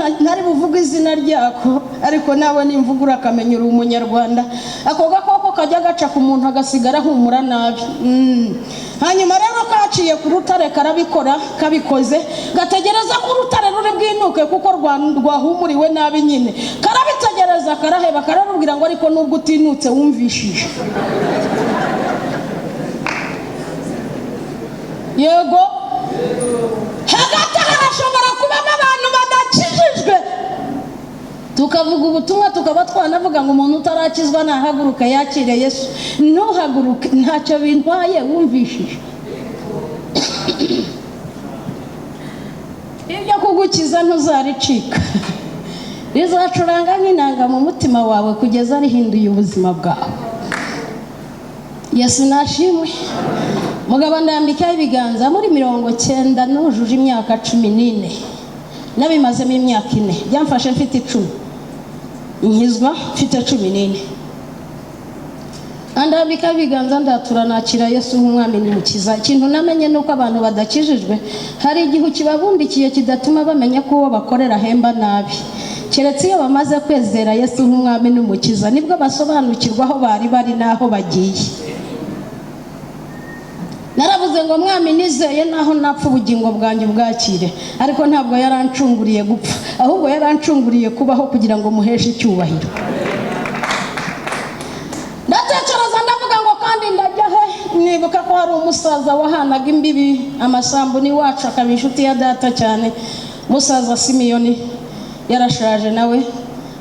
Ntari buvuge izina ryako, ariko nawe nimvuga urakamenya, uri Umunyarwanda. Ako gakoko kajya gaca ku muntu agasigara ahumura nabi. Hanyuma rero kaciye ku rutare, karabikora. Kabikoze gategereza ko urutare ruri bwinuke, kuko rwahumuriwe nabi nyine. Karabitegereza, karaheba. Kararubwira ngo: "Ariko nubwo utinutse, wumvishije." Yego, hagati aha hashobora kubamo abantu badakijijwe, tukavuga ubutumwa, tukaba twanavuga ngo umuntu utarakizwa nahaguruke yakire Yesu. Ntuhaguruke, ntacyo bintwaye, wumvishije. Ibyo kugukiza ntuzaricika, rizacuranga nk'inanga mu mutima wawe kugeza rihinduye ubuzima bwawe. Yesu nashimwe. Mugabo ndambikaho ibiganza muri 90, nujuje imyaka 14, nabimazemo imyaka 4. Byamfashe mfite 10, nkizwa mfite 14. Andambikaho ibiganza, ndatura, nakira Yesu nk'Umwami n'Umukiza. Ikintu namenye ni uko abantu badakijijwe hari igihu kibabundikiye kidatuma bamenya ko uwo bakorera ahemba nabi, keretse iyo bamaze kwezera Yesu nk'Umwami n'Umukiza, nibwo basobanukirwa aho bari bari n'aho bagiye. Naravuze ngo: "Mwami, nizeye naho napfa, ubugingo bwanjye bwakire." Ariko ntabwo yarancunguriye gupfa, ahubwo yarancunguriye kubaho kugira ngo muheshe icyubahiro. Ndatekereza, ndavuga ngo: "Kandi ndajya he?" Nibuka ko hari umusaza wahanaga imbibi amasambu n'iwacu, akaba inshuti ya data cyane, musaza Simiyoni. Yarashaje nawe,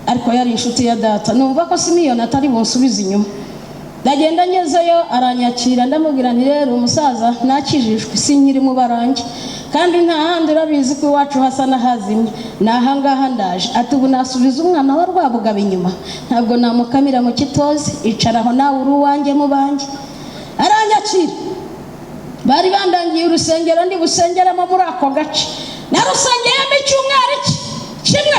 ariko yari inshuti ya data. Numva ko Simiyoni atari bunsubize inyuma. Ndagenda, ngezeyo aranyakira. Ndamubwira nti: "Rero umusaza, nakijijwe, sinkiri mu barangi, kandi nta handi, urabizi ko iwacu hasa n'ahazimye, ni ahangaha ndaje." Ati: "Ubu nasubiza umwana wa Rwabugabo inyuma? Ntabwo namukamira mu kitozi. Icara aho, nawe uri uwanjye mu banjye." Aranyakira. Bari bandangiye urusengero ndi busengeramo muri ako gace. Narusengeyemo icyumweru kimwe.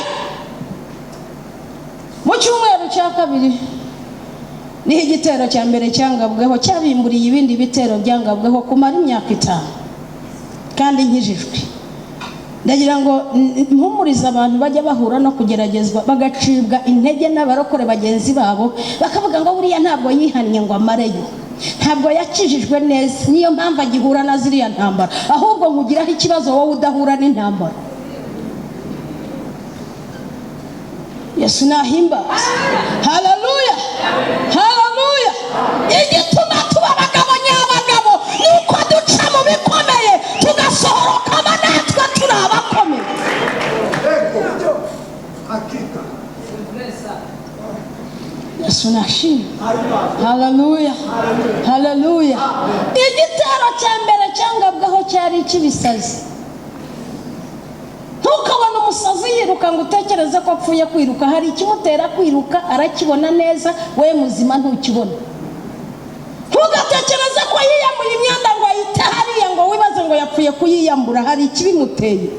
Mu cyumweru cya kabiri niho igitero cya mbere cyangabweho, cyabimburiye ibindi bitero byangabweho kumara imyaka 5 kandi nkijijwe. Ndagira ngo mpumurize abantu bajya bahura no kugeragezwa, bagacibwa intege n'abarokore bagenzi babo, bakavuga ngo: "Buriya ntabwo yihannye ngo amareyo, ntabwo yakijijwe neza, niyo mpamvu agihura na ziriya ntambara." Ahubwo nkugiraho ikibazo, wowe udahura n'intambara. Yesu nahimbaza! Haleluya, haleluya! Igituma tuba abagabo nyabagabo ni uko duca mu bikomeye, tugasohorokamo natwe turi abakomeye. Hakika. Yesu nashimwe! Haleluya, haleluya! Igitero cya mbere cyangabwaho cyari icy'ibisazi. Ntukabone umusazi yiruka ngo utekereze ko apfuye kwiruka. Hari ikimutera kwiruka, arakibona neza, we muzima ntukibona. Ntugatekereze ko yiyambuye imyenda ngo ayite hariya, ngo wibaze ngo yapfuye kuyiyambura. Hari ikibimuteye.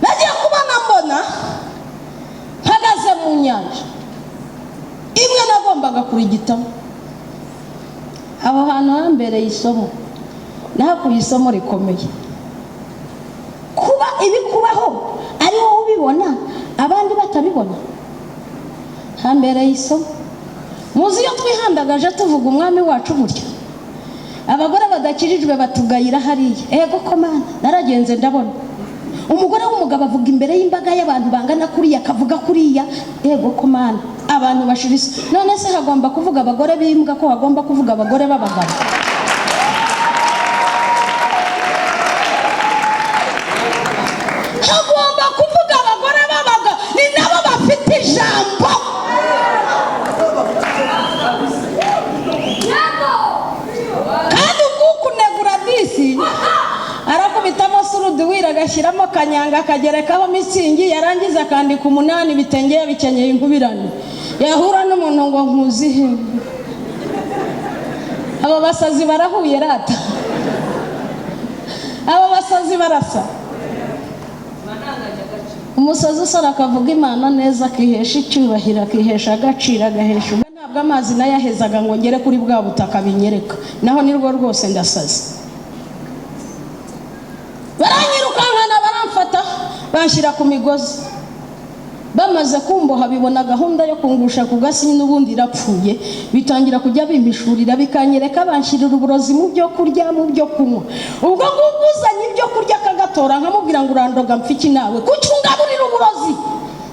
Nagiye kubona, mbona mpagaze mu nyanja imwe nagombaga kurigitamo. Aho hantu hambereye isomo, nahakuye isomo rikomeye. Kuba ibikubaho ari wowe ubibona, abandi batabibona, hambereye isomo. Muzi iyo twihandagaje tuvuga Umwami wacu burya abagore badakijijwe batugayira hariya. Ego ko Mana, naragenze ndabona umugore w'umugabo avuga imbere y'imbaga y'abantu bangana kuriya, akavuga kuriya. Ego ko Mana, abantu bashira isi. None se hagomba kuvuga abagore b'imbwa, ko hagomba kuvuga abagore b'abagabo? Hagomba kuvuga abagore b'abagabo, ni nabo bafite ijambo. Kandi ubwukunegura disi arakubitamo suruduwira, agashyiramo kanyanga, akagerekaho mitsingi, yarangiza akandika umunani, ibitenge yabikenyeye inkubirane, yahura n'umuntu ngo: "Nkuzihe?" Abo basazi barahuye rata, abo basazi barasa. Umusazi usara akavuga Imana neza, akihesha icyubahiro, akihesha agaciro, agahesha ubwo. Ntabwo amazi nayahezaga ngo ngere kuri bwa butaka binyereka, naho nirwo rwose ndasaze. Baranyirukankana, baramfata. Banshyira ku migozi. Bamaze kumboha, bibona gahunda yo kungusha ku gasi n'ubundi irapfuye. Bitangira kujya bimpishurira, bikanyereka banshyirira uburozi mu byo kurya, mu byo kunywa. Ubwo ngubwo uzanye ibyo kurya akagatora, nkamubwira ngo: "Urandoga mpfiki nawe? Kuki ungaburira uburozi?"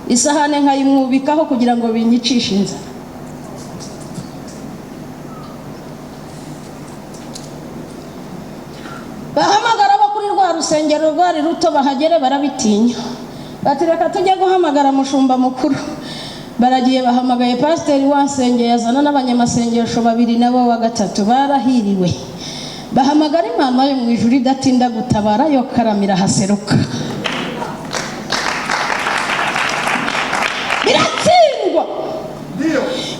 Isahane nkayimwubikaho kugira ngo binyicishe inzara. Bahamagara abo kuri rwa rusengero rwari ruto, bahagere barabitinya, bati: "Reka tujye guhamagara mushumba mukuru." Baragiye, bahamagaye pasiteri wansengeye, azana n'abanyamasengesho babiri nabo wa gatatu. Barahiriwe, bahamagara Imana yo mu ijuru idatinda gutabara, yo karamira haseruka. Biratsindwa.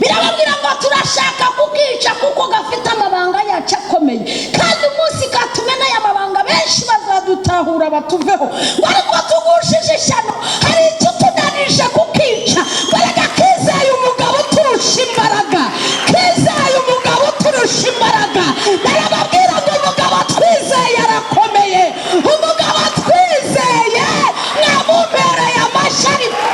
Birababwira ngo: "Turashaka kukica kuko gafite amabanga yacu akomeye, kandi umunsi katumena aya mabanga benshi bazadutahura batuveho." Ngo: "Ariko tugushije ishyano, hari icyo tunanije kukica." Ngo: "Reka, kizeye umugabo uturusha imbaraga, kizeye umugabo uturusha imbaraga." Narababwira ngo umugabo twizeye arakomeye, umugabo twizeye mwamumpereye amashyi ariko.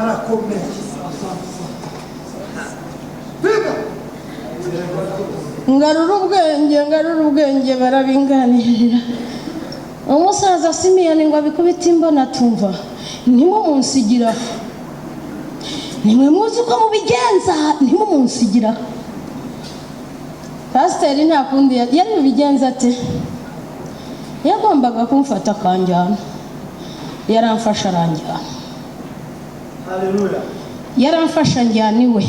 Arakomeye. Viva! Ngarura ubwenge, ngarura ubwenge, barabinganirira. Umusaza Simiyoni ngo abikubite imbona, tumva ntimumunsigira, nimwe muzi uko mubigenza, ntimumunsigira. Pasiteri nta kundi yari bubigenza ate? Yagombaga kumfata akanjyana. Yaramfashe aranjyana. Haleluya. Yaramfashe anjyana iwe,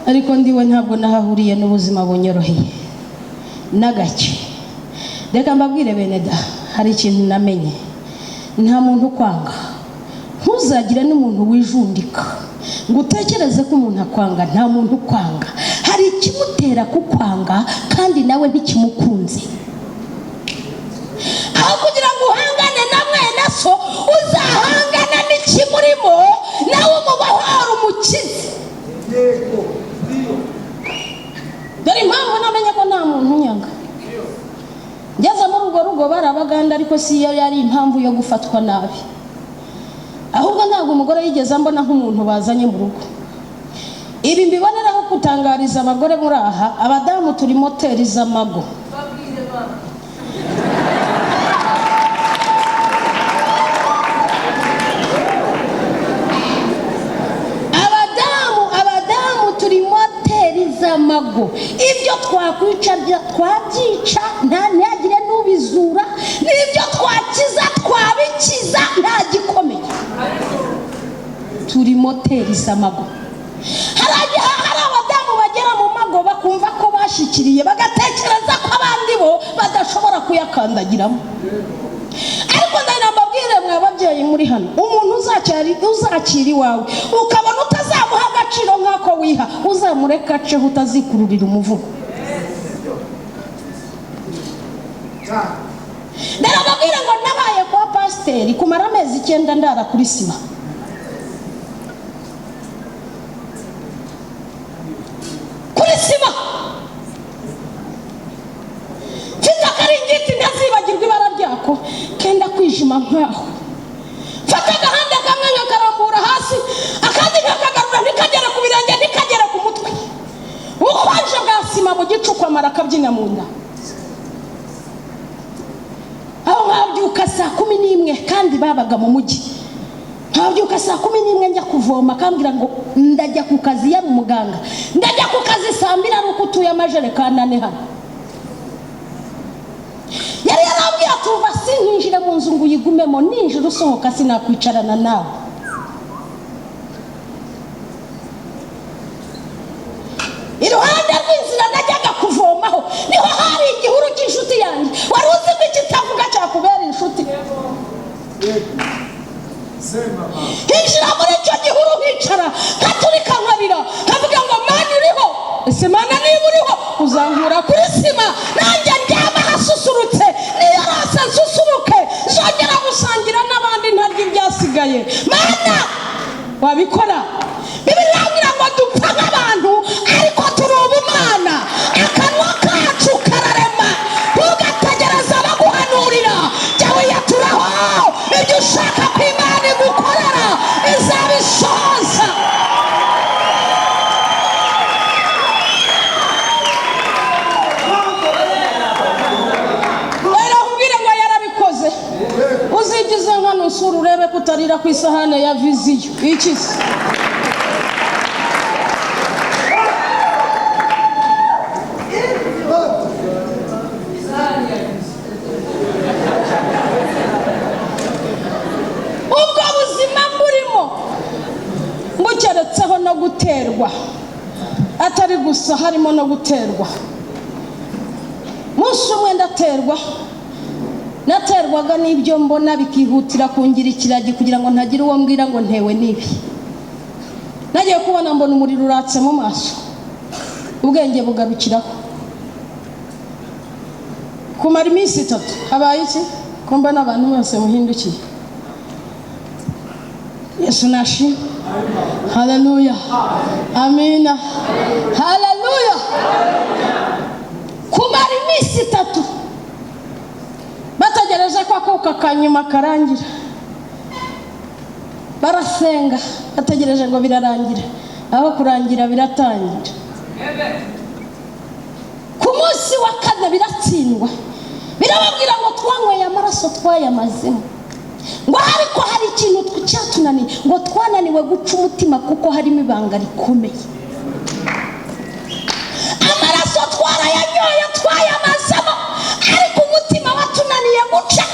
ariko ndiwe ntabwo nahahuriye n'ubuzima bunyoroheye n'agake. Reka mbabwire bene da, hari ikintu namenye: nta muntu ukwanga. Ntuzagire n'umuntu wijundika ngo utekereze ko umuntu akwanga. Nta muntu ukwanga. Hari ikimutera kukwanga kandi nawe ntikimukunze. Aho kugira ngo uhangane na mwene so, uzahangana n'ikimurimo, nawe umubohora, umukize. Yego. Ndio. Dore impamvu namenye ko nta muntu unyanga: ngeze muri urwo rugo bari Abaganda, ariko si yo yari impamvu yo gufatwa nabi, ahubwo ntabwo umugore yigeze ambona nk'umuntu bazanye mu rugo. Ibi mbiboneraho gutangariza abagore muri aha: abadamu turi moteri z'amago. Abadamu turi moteri z'amago. Ibyo twakwica twabyica, nta ntihagire n'ubizura, n'ibyo twakiza twabikiza, nta gikomeye. Turi moteri z'amago. Hari igihe hari abadamu bagera mu mago bakumva ko bashyikiriye, bagatekereza ko abandi bo badashobora kuyakandagiramo. Ariko ndagira mbabwire mwa babyeyi muri hano: umuntu uzakira iwawe ukabona utazamuha agaciro nk'ako wiha, uzamureka aceho, utazikururira umuvugo. Cyane. Ndarababwira ngo nabaye kwa pasiteri kumara amezi 9, ndara kuri sima. Kuri sima, mfite akaringiti ntazibagirwa ibara ryako, kenda kwijima nkaho. Mfata agahanda kamwe nkakarambura hasi, akandi nkakagarura ntikagere ku birenge, ntikagere ku mutwe. Ubukonje bwa sima mu gicuku, amara akabyina mu nda. Aho nkabyuka saa 11, kandi babaga mu mujyi, nkabyuka saa 11 njya kuvoma, akambwira ngo ndajya ku kazi. Yari umuganga. "Ndajya ku kazi saa 2, ari uko utuye amajerekani ane hano." Yari yarambwiye ati: "Uva sinkinjire mu nzu ngo uyigumemo, ninjira usohoka sinakwicarana nawe." Iruhande rw'inzira najyaga kuvomaho niho hari igihuru cy'inshuti yanjye. Wari uzi ko ikitavuga cyakubera inshuti? Sema mama. Hinjira muri icyo gihuru, nkicara, nkaturika, nkarira, nkavuga ngo: "Mana, uriho? Ese Mana, niba uriho uzankura kuri sima, nanjye ndyama hasusurutse, niyo rase nsusuruke, nzongera gusangira n'abandi, ntarya ibyasigaye. Mana, wabikora?" Bibiliya irambwira ngo dupfa nk'abantu, ariko turi ubumana. atarira ku isahane ya Vision ikize. Ubwo buzima burimo mbukeretseho no guterwa, atari gusa harimo no guterwa. Munsi umwe ndaterwa, naterwaga n'ibyo mbona bikihutira kungira ikiragi kugira ngo ntagira uwo mbwira ngo ntewe n'ibi. Nagiye kubona mbona umuriro uratse mu maso, ubwenge bugarukiraho. Kumara iminsi 3 habaye iki? Ko mbona abantu bose muhindukiye. Yesu nashimwe. Haleluya. Amina. Haleluya. Kumara iminsi 3 bategereje ko akuka kanyuma karangira, barasenga bategereje ngo birarangira, aho kurangira biratangira. Ku munsi wa 4 biratsindwa, birababwira ngo twanyweye amaraso twayamazemo, ngo ariko hari ikintu cyatunaniye, ngo twananiwe guca umutima kuko harimo ibanga rikomeye. Amaraso twarayanyoye twayamazemo, ariko umutima watunaniye guca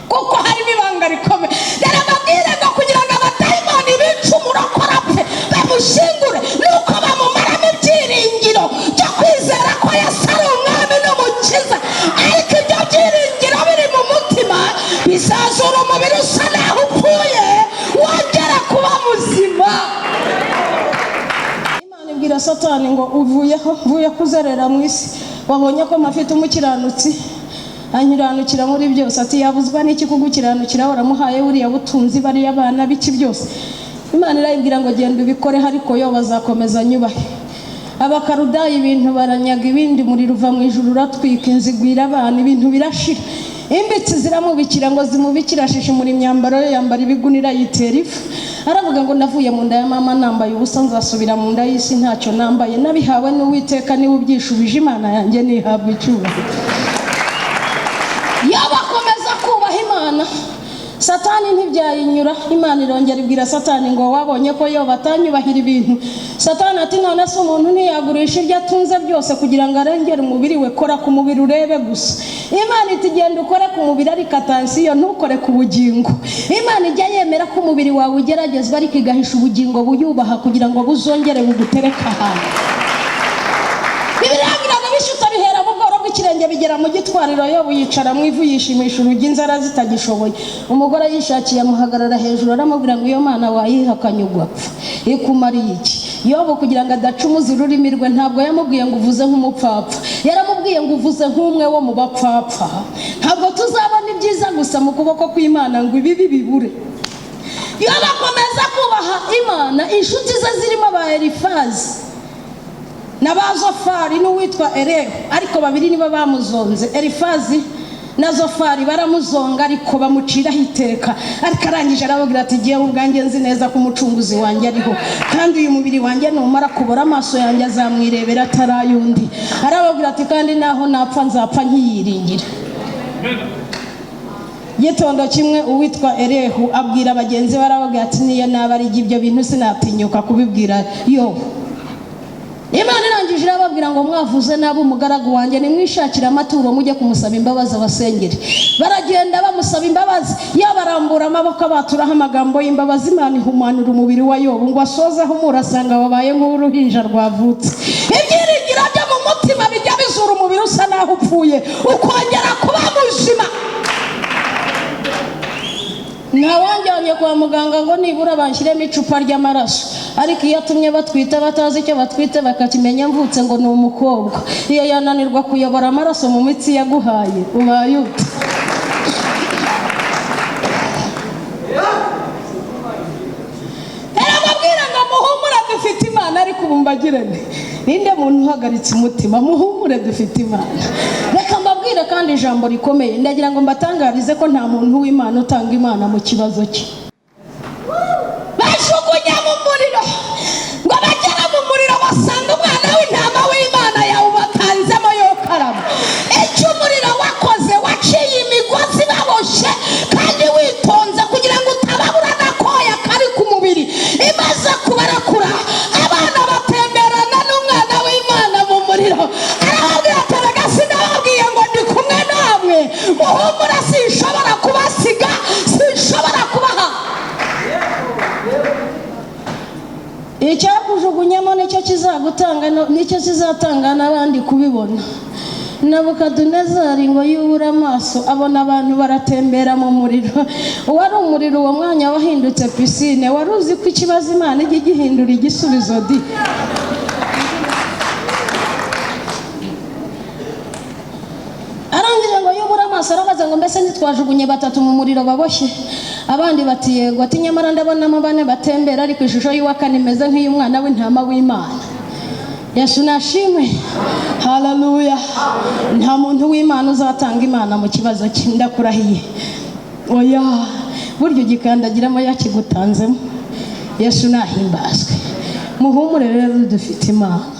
kuko harimo ibanga rikomeye. Rero mbabwire ngo kugira ngo abadayimoni bice umurokore apfe bamushingure, nuko bamumaramo ibyiringiro byo kwizera ko Yesu ari umwami n'umukiza, ariko ibyo byiringiro biri mu mutima bizazura umubiri usa naho upfuye wongera kuba muzima. Imana ibwira Satani ngo uvuyeho, mvuye kuzerera mu isi, wabonye ko mpafite umukiranutsi ankiranukira muri byose. Ati yabuzwa n'iki kugukiranukira, waramuhaye buriya butunzi bariya bana biki byose. Imana irayibwira ngo genda ubikore, ariko yo bazakomeza nyubahe. Abakarudayi ibintu baranyaga, ibindi umuriro uva mu ijuru uratwika, inzu igwira abana, ibintu birashira. Imbitsi ziramubikira ngo zimubikira, ashishimura imyambaro ye, yambara ibigunira, yitera ifu. Aravuga ngo navuye mu nda ya mama nambaye ubusa, nzasubira mu nda y'isi ntacyo nambaye, nabihawe n'Uwiteka niwe ubyishubije, Imana yanjye nihabwa icyubahiro. Yabakomeza kubaha Imana, Satani ntibyayinyura. Imana irongera ibwira Satani ngo wabonye ko yo batanyubahira ibintu. Satani ati none se umuntu ntiyagurisha ibyo atunze byose kugira ngo arengere umubiri we? Kora ku mubiri urebe gusa. Imana iti genda ukore ku mubiri ariko atansiyo ntukore ku bugingo. Imana ijya yemera ko umubiri wawe ugeragezwa, ariko igahisha ubugingo buyubaha kugira ngo buzongere bugutereke ahantu. Bibiliya ngo bishyutse bihera mu bworo bw'ikirenge bigera mu gitwariro, Yobu yicara mu ivu yishimisha urugi, inzara zitagishoboye. Umugore yishakiye amuhagarara hejuru aramubwira ngo iyo Mana wayihakanye ugapfa ikumariye iki? Yobu kugira ngo adacumuza ururimi rwe ntabwo yamubwiye ngo uvuze nk'umupfapfa, yaramubwiye ngo uvuze nk'umwe wo mu bapfapfa. Ntabwo tuzabona ibyiza gusa mu kuboko kw'Imana ngo ibibi bibure. Iyo bakomeza kubaha Imana, inshuti ze zirimo ba Elifazi na ba Zofari n'uwitwa Erehu, ariko babiri nibo bamuzonze. Elifazi na Zofari baramuzonga ariko bamuciraho iteka. Ariko arangije arababwira ati jyewe ubwanjye nzi neza ko umucunguzi wanjye ariho, kandi uyu mubiri wanjye numara kubora amaso yanjye azamwirebera atarayundi. Arababwira ati kandi naho napfa nzapfa nkiyiringira. Gitondo kimwe uwitwa Erehu abwira bagenzi be, arababwira ati niyo naba ari ibyo bintu sinatinyuka kubibwira Yobu. Imana irangije irababwira ngo mwavuze nabi umugaragu wanjye, nimwishakire amaturo mujye kumusaba imbabazi abasengere. Baragenda bamusaba imbabazi, yabarambura amaboko abaturaho amagambo y'imbabazi. Imana ihumanura umubiri wa Yobu ngo asoze ahumura, asanga wabaye nk'uruhinja rwavutse. Ibyiringiro byo mu mutima bijya bizura umubiri usa naho upfuye ukongera kuba muzima. Ntawajyanye kwa muganga ngo nibura banshyiremo icupa ry'amaraso, ariko iyo atumye batwita batazi icyo batwite bakakimenya mvutse ngo ni umukobwa, iyo yananirwa kuyobora amaraso mu mitsi yaguhaye ubaye ute? Yarababwira ngo muhumure dufite Imana, ariko ubu mbagirane ninde muntu uhagaritse umutima? Muhumure dufite Imana. Reka mbabwire kandi ijambo rikomeye, ndagira ngo mbatangarize ko nta muntu w'Imana utanga Imana mu kibazo cye. Bajugunya mu muriro, ngo bagera mu muriro basanga umwana w'intama w'Imana yawubatanzemo yokarama. Icyo umuriro wakoze, waciye imigozi baboshye kandi witonze kugira ngo utababura na gutanga nicyo kizatanga n'abandi kubibona. Nabukadunezari ngo yubure amaso, abona abantu baratembera mu muriro. Uwari umuriro uwo mwanya wahindutse pisine. Wari uzi ko ikibazo Imana ijya igihindura igisubizo di? Arangije ngo yubure amaso, arabaza ngo mbese ntitwajugunye batatu mu muriro baboshye? Abandi bati yego. Ati nyamara ndabonamo bane batembera, ariko ishusho y'uwa kane imeze nk'iy'umwana w'intama w'Imana. Yesu nashimwe, haleluya. Nta muntu w'Imana uzatanga Imana mu kibazo cye, ndakurahiye. Oya, burya ugikandagiramo yakigutanzemo. Yesu nahimbazwe. Muhumure rero, dufite Imana.